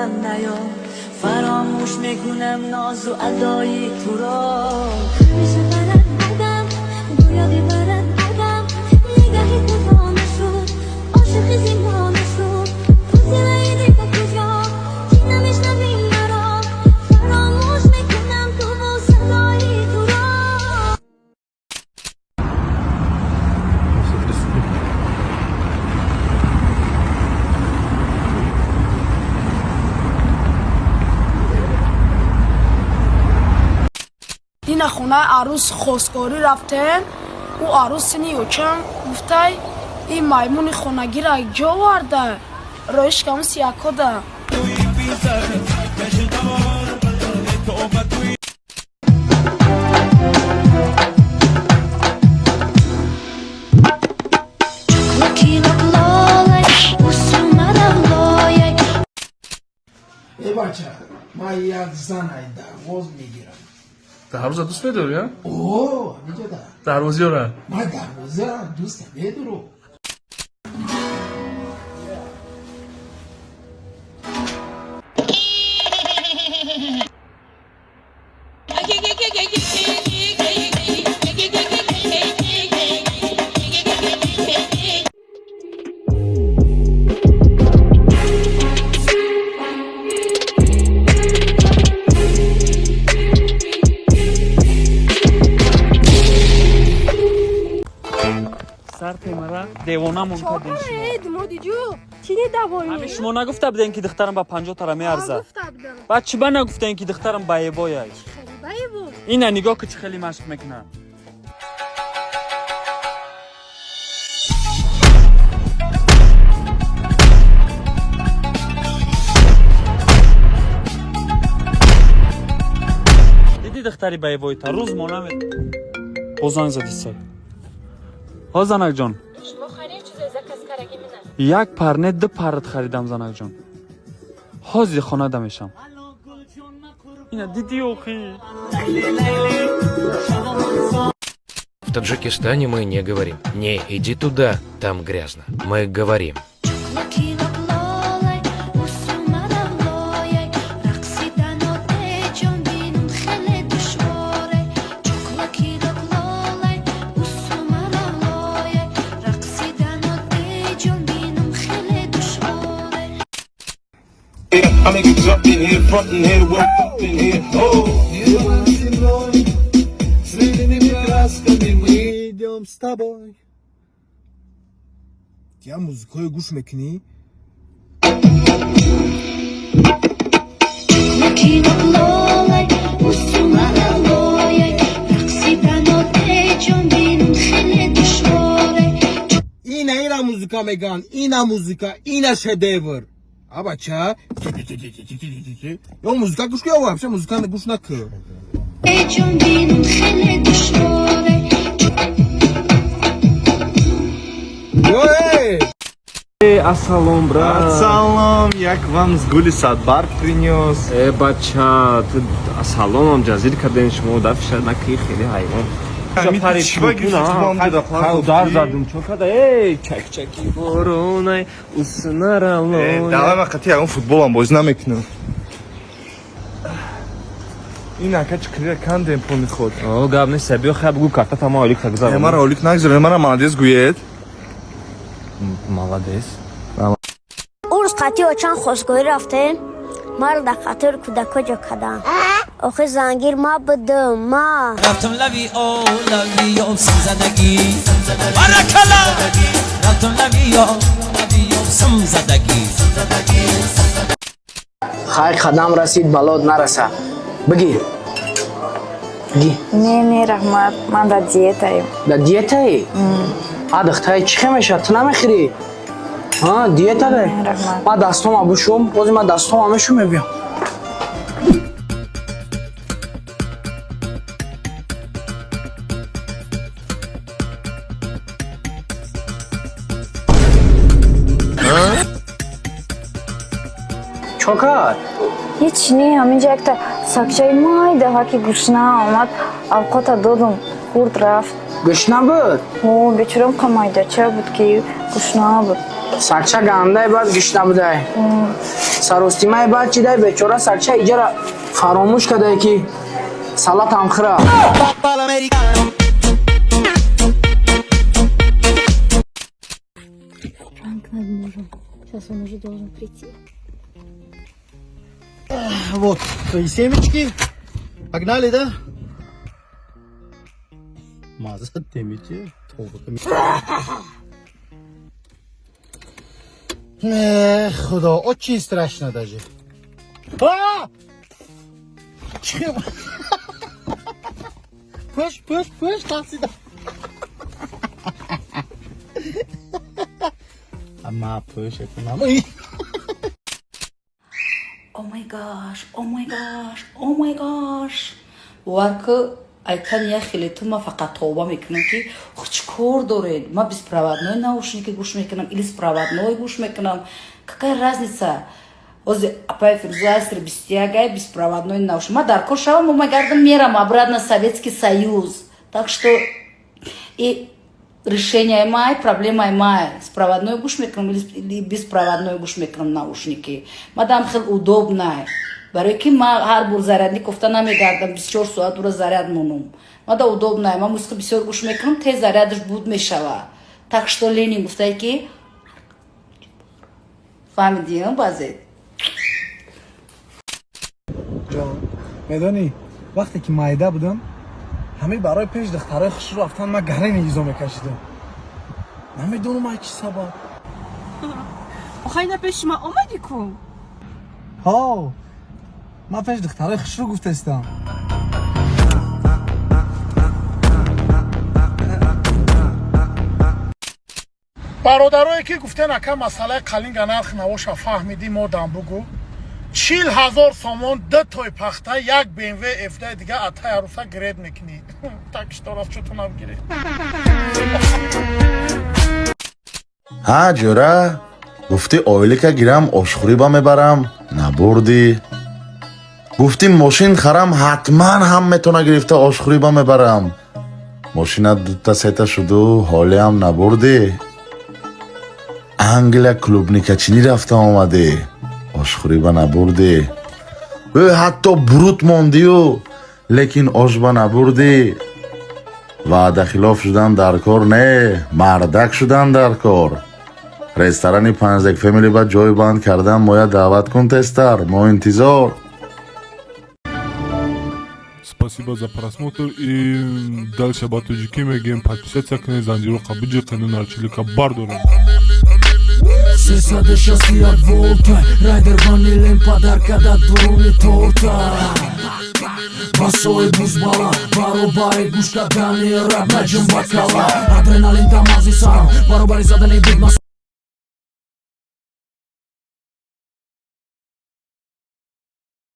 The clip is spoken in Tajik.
من نیا، فراموش میکنم ناز و ادای تو را. همیشه برات بودم، گویا بی برات بودم. نگاهی تو خانه شد، عاشق زندانه شد. فاصله دیگه کجا که نمیشنوی مرا؟ فراموش میکنم تو و صدای تو را. Дина хонаи арӯс хостгорӣ рафтем. Ӯ арӯс сини ёчам гуфтай: ин маймуни хонагира ҷо оварда, роишкам сиякода. Э бача, ман як занай дарвоз мегирам. Дарвоза дӯст медорӣ, а? О, ҳамиҷода. Дарвозиёра. Ман дарвозаам дӯст медорам. Сар темара девонамон кардем шумо. Модиҷу, чӣ недавонӣ? Ҳамин шумо нагуфта будем, ки духтарам ба 50 тара меарзад? Гуфта будам. Баъд чӣ ба нагуфтаем, ки духтарам баебояй? Хеле баебо. Ина нигоҳ ки чӣ хеле машқ мекунад. Диди, духтари баебоита рӯз монаме боз занг задисай. Ҳо, занакҷон. Шумо харид чизе заказ караги мина? Як пар не, ду парат харидам, занакҷон. Ҳозир хонада мешам. Ина диди охи. В Таджикистане мы не говорим: «Не иди туда, там грязно». Мы говорим: Рақсидан бинун хеле душворе. Чоклаки-локлолай, усумаралое. Рақсидан бинун хеле душворе. I make it jump in here, front in here, work up in here. Oh. Небо над землей с лилиями красками, мы идем с тобой. Я музыкою гӯш мекунӣ? Чоклаки-локлолай, усумаралое. Рақсидан бинун хеле душворе. Ина, ина музыка меган, ина музыка, ина шедевр. А бача, ё музыка гӯш ку, ё вообще музыка гӯш накун. Ҷон бинун хеле душворе. Ё эй! Ассалом, брат. Ассалом, я к вам с гули садбарг принес. Э, бача, ту ассаломам ҷазир кардем, шумо дафиша наки, хеле ҳайвон. Чиба гирифти ту бам ҷуда? Удар задум, чо када? Эй, чак-чаки боронай, уснаралой. Давай, ман қати ягон футболам бозӣ намекунам. Ин ака чӣ крия кандем пони худ. О, гап нест, биё, хай бугу, карта тама олик тагзар. Э, мара олик нагзар, мара молодец гӯед. Молодец. Урз қатъи очан хостгорӣ рафтем, маро дар қатори кӯдакҳо ҷо карданд. Охир зангир ма будам, ма. رفتم لبی او لبی او سمزدگی баракалла، рафтам лаби о лаби о сумзадагӣ. Хай, қадам расид, балод нараса, бигир. Не, не, раҳмат, ман дар диетаем. Дар диетаи? А духтаи, чӣ хел мешавад, ту намехӯрӣ? А диета ре? Не, раҳмат. Ман дастома бушум, бози ман дастома мешум, мебиям. Чо кард? Ҳеч не, ҳаминҷа якта сагчаи майдаҳа, ки гушна омад, авқота додум, хурд, рафт. Гушна буд? О, бечорам, қа майдача буд, ки гушна буд. Сагча гандай, баъд гушна будай. Саростимаи баъд чидай, бечора сагча иҷара фаромӯш кардае, ки салатам хӯра. Пранк над мужем. Сейчас он уже должен прийти. Вот твои семечки. Погнали, да? Маза темичи. Эх, худо, очень страшно даже. А! Чем? Пуш, пуш, пуш, тасида. Ама пуш, это мама. Oh my gosh, oh my gosh, oh my gosh. Бовар ку, айтан я хеле ту, ма фақат тавба мекунам, ки чӣ кор доред? Ма беспроводной наушники гӯш мекунам или беспроводной гӯш мекунам. Какая разница? Ози апай Фирӯза асри 21-ай, беспроводной наушник. Ма дар кор шавам, ма гардам мерам обратно Советский Союз. Так что и решение май, проблемаи май. Беспроводной гӯш мекунам или беспроводной гӯш мекунам наушники. Мадам хел удобно. Барои ки ма ҳар бор зарядник кофта намегардам, 24 соат ура заряд монум. Мада удобно. Ма мусиқи бисёр гӯш мекунам, тез зарядаш буд мешава. Так что Ленин гуфтае, ки фаҳмидиам баъзе. Ҷон, медонӣ, вақте ки майда будам, ҳамин барои пеш духтарои хушрӯ рафтан ман гарени изо мекашидам. Намедонам, ай чӣ сабаб. Охай, на пеши ман омадӣ ку. Ҳо, ман пеш духтарои хушрӯ гуфтаистам. Бародарое, ки гуфтен, ака, масъалаи қалинга нарх навоша фаҳмидӣ, модам бугӯ. 40 000 сомон ду той пахта, як БМВ фд дига атай аруса гред мекунӣ. Так что расчётунам гиред. Ҳа, ҷӯра, гуфтӣ ойлика гирам, ошхӯрӣ ба мебарам, набурдӣ. Гуфтӣ мошин харам, ҳатман ҳам метона гирифта ошхӯрӣ ба мебарам. Мошинат дута сета шуду ҳолиам набурдӣ. Англия клубникачинӣ рафта омадӣ, ошхӯрӣ ба набурдӣ. Ӯ, ҳатто брут мондию, лекин ошба набурдӣ. Ваъдахилоф шудан дар кор не, мардак шудан дар кор. Ресторани Панҷзек Фемили ба ҷой банд кардан, моя даъват кун тезтар, мо интизор. Спасибо за просмотр и дальше ба тоҷикӣ мегӯем: подписаться кунед, занҷироқа биҷиқену нарчилика бардорем. 361 волта райдер ванилем падарка дар дуруни торта. Басои бузбала баробари гӯш кардани рап наҷум бакала. Адреналин дар мағзи сарам баробари задани бит.